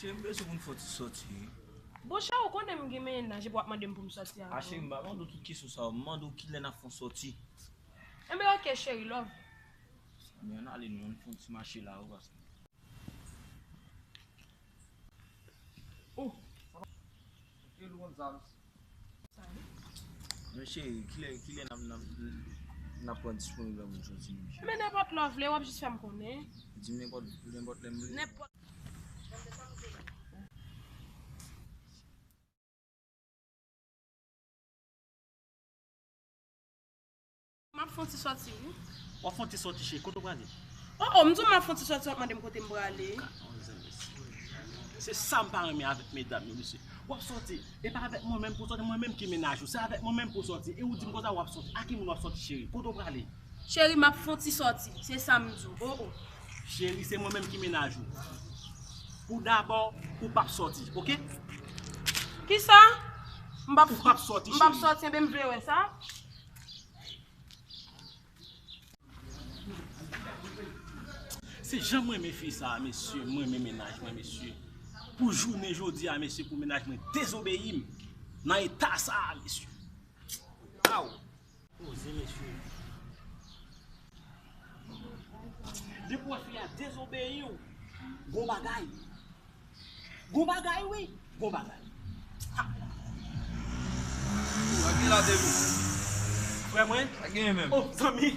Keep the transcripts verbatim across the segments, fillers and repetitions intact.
Cheri, m bezwen pou n fè yon ti sòti, wi. Bon, cheri, ou konnen m gen mennaj, epi w ap mande m pou m sòti avè w. A, cheri, m pa mande w tout kesyon sa yo. M mande w kilè n ap fè yon sòti. Enben, oke, cheri, love. Men ann ale non, ann fè yon ti mache la, wi, paske. Oh, sa va? Ki lou konn sa, mesye? Men cheri, kilè, kilè n ap, n ap, n ap pran disponib la pou n sòti, men cheri? Men nenpòt lè w vle, w ap jis fè m konnen. Di m nenpòt, nenpòt lè m vle. Nenpòt. M ap fè yon ti sòti, wi. W ap fè yon ti sòti, cheri. Kote w prale? Oh, oh, m di w m ap fè yon ti sòti, w ap mande m kote m prale. Se sa m pa renmen avèk medam yo, mesye. W ap sòti, e pa avèk mwen menm pou w sòti, mwen menm ki mennaj ou. Se avèk mwen menm pou w sòti. E ou di m konsa w ap sòti. A ki moun w ap sòti, cheri? Kote w prale? Cheri, m ap fè yon ti sòti. Se sa m di w. Oh, oh. Cheri, se mwen menm ki mennaj ou. Pou dabò, ou p ap sòti, oke? Kisa? M p ap, ou p ap sòti, m p ap cheri. Sòti, enben m vle wè sa. Se jan m renmen fi sa a, mesye, m renmen mennaj mwen, mesye. Pou jounen jodi a, mesye, pou mennaj mwen dezobeyi m nan eta sa a, mesye. Aw! Poze, mesye. Depi w wè fi a dezobeyi w, gon bagay. Gon bagay, wi. Gon bagay. Ha! Sa ki la, Delou? Frè mwen? Sa gen menm? Oh, zanmi.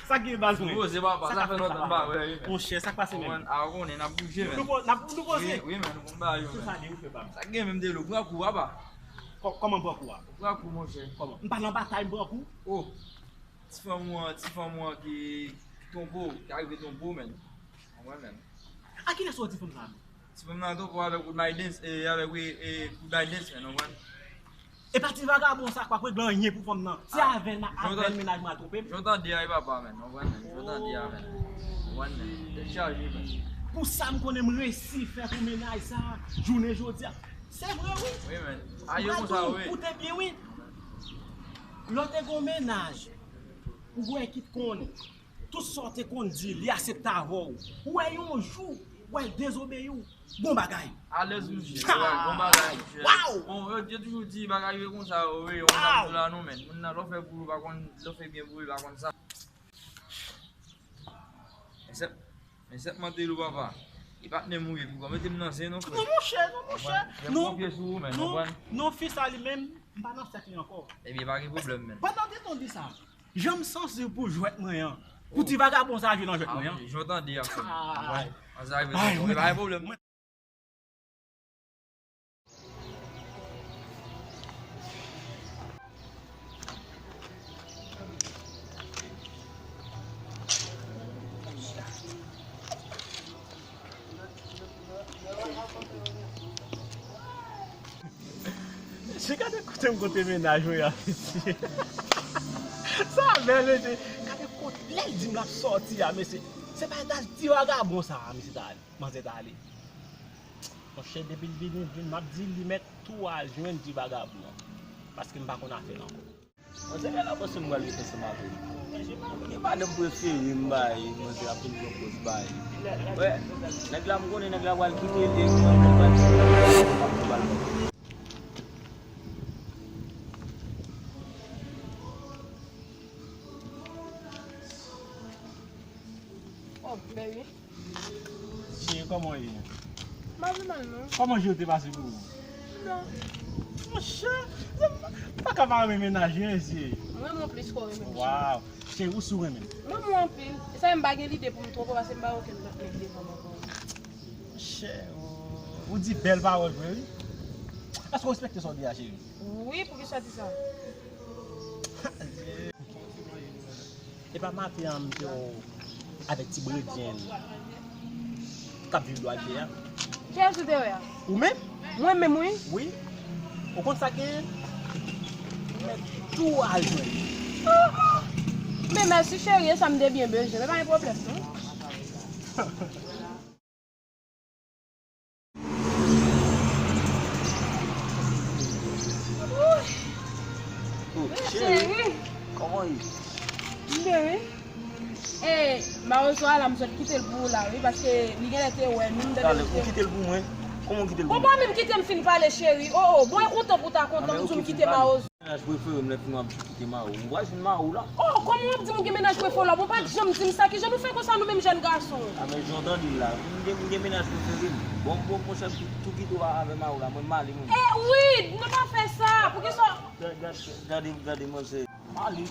Sa gen, baz mwen? Poze, papa. Sa fè lontan m pa wè, wi, men. Monchè, sa k pase menm? Mwen, a, ou konnen, n ap bouje, men. Nou po-, n ap, nou poze. Wi, wi, men, nou konn ba yo, men. Sa li ou fè, papa? Sa gen menm, Delou? Pran kou, papa. Kò-, kòman pran kou a? Pran kou, monchè. Kòman? M pa nan batay, m pran kou? Oh. Ti fanm ou an, ti fanm ou an ki, ki tonbe w, ki arive tonbe w, men. Konprann, men. A kilè sa w di fanm sa a, men? Ti fanm nan tonbe w avèk Good My Dance, e, avèk, wi, e, Good My Dance, men, konprann. E pa ti vagabon sa k pa regle anyen pou fanm nan. Se avè l, avè l mennaj mwen al twonpe m. Jan w tande a, wi, papa, men, konprann, men. Jan w tande a, men. Konprann, men. Tèt chaje, men. Pou sa m konnen m resi fè pou mennaj sa, jounen jodi a. Se vre, wi. Wi, men. Ayo konsa, wi. Koute byen, wi. Lè w te gon mennaj, ou wè ki t konn. Tout sa w te konn di, li aksepte avè w. Ou wè yon jou, w wè l dezobeyi w. Bon bagay. Alèz, monchè. Ha! Bon bagay, monchè. Waw! Bon, yo, yo toujou di bagay yo konsa, wi, yon moun ap di la non, men. Moun nan, lè w fè pou li, pa konn, lè w fè byen pou li, pa konn sa. Men sèp, men sèp Mantelo, papa. E patnè m ou ye, pou mete m nan zen, non, frè. Non, monchè, non, monchè. Fè m konfye sou ou, men, konprann. Non, fi sa li menm, m pa nan sèk li ankò. Ebyen, pa gen pwoblèm, men. Pandan w te konn di sa, jan m santi pou jwèt mwen an, pou ti vagabon sa jwe nan jwèt mwen an. Jan w tande a, frè m. Konprann? An sa rive, men pa gen pwoblèm. Mesye, gade kote m kote mennaj mwen an, mesye. Sa bèl, mesye. Gade kote, lè l di m l ap sòti a, mesye. Se pa etaj ti vagabon sa a, mesye, ta ale. Manzè ta ale. Monchè, depi l vini, vin, m ap di li mèt tou al jwenn ti vagabon an. Paske m pa konn afè l ankò. Manzè, lè l ap panse m pral ret ansanm avè l. Gen madanm prefere m bay, manzè ap vin pran pòz bay. Wè, nèg la m konnen nèg la pral kite l, e mwen menm pral kite l. Oh, baby. Cheri, kòman w ye? M pa pi mal, non. Kòman je yo te pase pou ou? Bon. Monchè, m pa ka pa renmen mennaj mwen, mesye. M renmen w plis ke w renmen m. Waw. Cheri, ou si w renmen m. M renmen w anpil. E sa, m pa gen lide pou m twonpe w, paske m pa gen okenn lòt nèg devan m ankò. Monchè, ou, ou di bèl pawòl vre, wi. Èske w respekte sa w di a, cheri? Wi, poukisa w di sa? E pa maten an m te wè w avèk ti bredyen k ap viv Dwalite a? Kiyès ou te wè a? Ou menm? Mwen menm, wi. Wi. Ou konn sa k genyen? Mèt tou al jwenn. Men mèsi cheri, e sa m te byen bezwen, men pa gen pwoblèm, non. Oh, cheri, kòman w ye? M byen, wi. E, malorezman, la, m sot kite l pou ou la, wi, paske li genlè te wè nou, m tande. Talè, ou kite l pou mwen? Kòman w kite l? Bon, pa menm kite m fin pale, cheri. Oh, oh, bon, e kontan pou ta kontan, m di w m kite Mawozo. Mennaj prefere m, lè fin w ap di kite Mawozo. Ou pa jwenn Mawozo la? Oh, kòman w ap di m ou gen mennaj prefere w la? Bon, pa t janm di m sa. Kijan nou fè konsa, nou menm jèn gason? A, men jan w tande l la. M gen, m gen mennaj prefere m. Bon, bon, monchè, tou, tou kite w avè Mawozo la. Mwen, m ale, mwen. Eh, wi, nou pa fè sa. Poukisa? Gad, gad, gade, gade, manzè. Mali.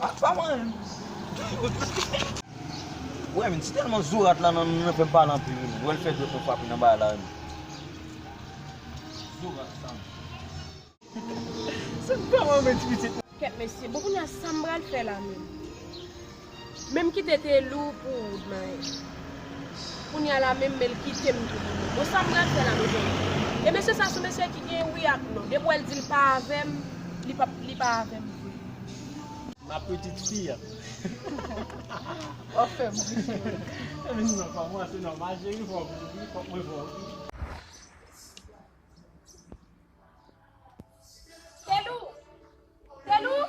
Ah, pa mwen. Wè, men, si tèlman zorat la nan, nan fè m pale anpil, men. Wè, l fè dwèt mwen frape nan bagay la, men. Zorat sa. Se pa mwen, men, ti pitit. Kèt, mesye. Bon, kounye a, sa m pral fè la, menm? Menm kite te lou pou Woodman. Kounye a la menm, men l kite m tou pou nou. Bon, sa m pral fè la, mezanmi? E mesye sa, se mesye ki gen wi ak non. Depi w wè l di l pa avè m, li pa, li pa avè m vre. Ma petite fille. W ap fè m ri, cheri. E men non, pa mwen, se nòmal, cheri, fòk mwen ri, fòk mwen fè w ri. Telou! Telou!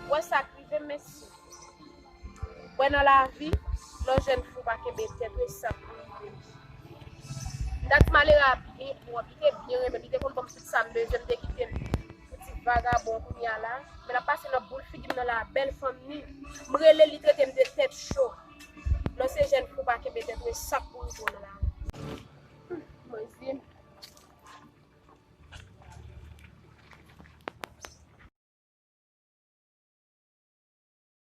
Wè sa k rive m, mesye. Wè nan lavi, lè w jèn fi w pa kenbe tèt, e sa k rive. M ta di malere a byen twòp, li te byen renmen m, li te konn ban m tout sa m bezwen, m te kite m pou ti vagabon kounye a la. Men l ap pase nan boul figi m nan la, bèl fanm ni. M rele l, li trete m de tèt cho. Lè w se jèn fi w pa kenbe tèt, e sa k pou rive w nan lavi.